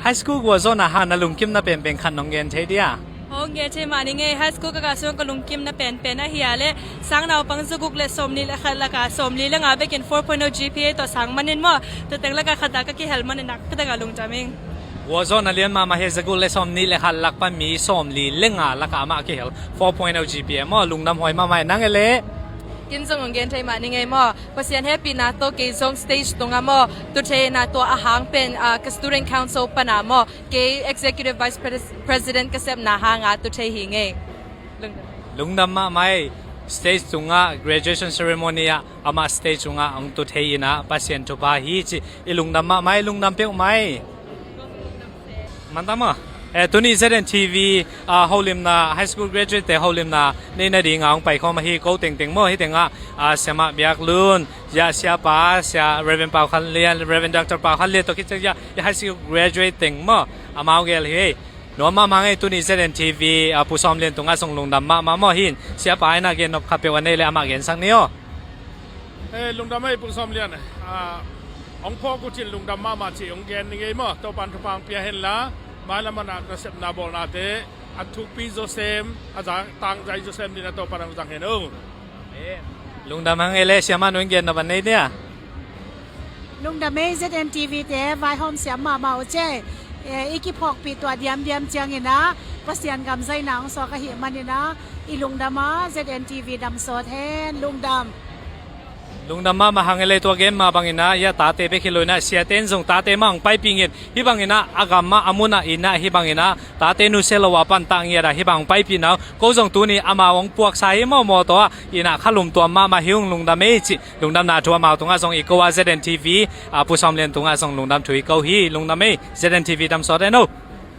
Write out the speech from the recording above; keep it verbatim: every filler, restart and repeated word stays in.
High school gualzawhna hang na lungkimna penpen khat nong gen thei dia? Hong gen thei mah ning ei. High school ka kah sung ka lungkimna penpen ahi a leh sang naupang zaguk le sawmnih le khat lakah sawmli le nga bekin four point oh G P A tawh sang manin maw, tua teng lakah khat ah ka kihel manin nakpi takin lungdam ing. Gualzawhna lian mahmah hi. Zaguk le sawmnih le khat lak pan mi sawmli le nga lakah amah kihel four point oh G P A maw, lungdam huai mahmah hi. Nang e leh? Ken zong hong gen thei mah ning ei maw. Pasian hehpihna tawh kei zong stage tungah maw, tu thei in ah, tua a hang pen, ah, ka student council pan ah maw, kei executive vice pres-, president ka sepna hangah tu thei hi ing ei. Lungdam. Lungdam mahmah ei. Stage tungah, graduation ceremony ah amah stage tungah hong tu thei in ah Pasian thupha hi cih i lungdam mahmah ei. Lungdam peuhmah ei. Mantam ah, eh, tuni Z N T V, ah, holimna, high school graduate te holimna nei nadingin hong paikhawm ahi ko tengteng maw. Hih tengah, ah, Siamah Biak Lun, ya, Siapa, Sia Reverend Pau Khan Lian, Reverend Doctor Pau Khan Lian tawh khit ciang ya, ya high school graduate teng maw, amau gel hi. Nuam mahmah ing ei. Tuni Z N T V, ah, Pu Sawm Lian tungah zong lungdam mahmah maw. Hih in Siapa in ah gen nop khat peuh a nei leh amah gensak ni aw. Eh, lungdam ei Pu Sawm Lian. Ah, hong phawk uh cin lungdam mahmah cih hong gen ning ei maw. Topa'n thupha hong pia hen la, mailam ah na nasepna bawlnate a thukpi zawsem, a zang, tangzai zawsem dingin Topa'n hong zang hen o. Lungdam hang ei leh. Siamah, nong gen nop a nei dia? Lungdam ei. Z N T V te vaihawm siam mahmah uh cei. Eh, i kiphawkpih tuah diamdiam ciangin ah Pasian gam zaihna hong suak ahih manin ah i lungdam a, Z N T V dam sawt hen. Lungdam. Lungdam mahmah hang ei leh. Tua gen mah bangin ah, ya, tate bek hi lo in ah, siate in zong tate mah hong paipih ngiat. Hih bangin ah a gam ah, a mun ah in ah hih bangin ah tate nusia lo a pan tah ngiat ah hih bang hong paipihna uh, ko zong tuni amau hong puaksa hi maw, mawtaw ah in ah kha lum tuam mahmah hi ung. Lungdam ei cih lungdamna thu amau tungah zong i ko a, Z N T V, ah, Pu Sawm Lian tungah zong lungdam thu i ko hi. Lungdam ei. Z N T V dam sawt hen o.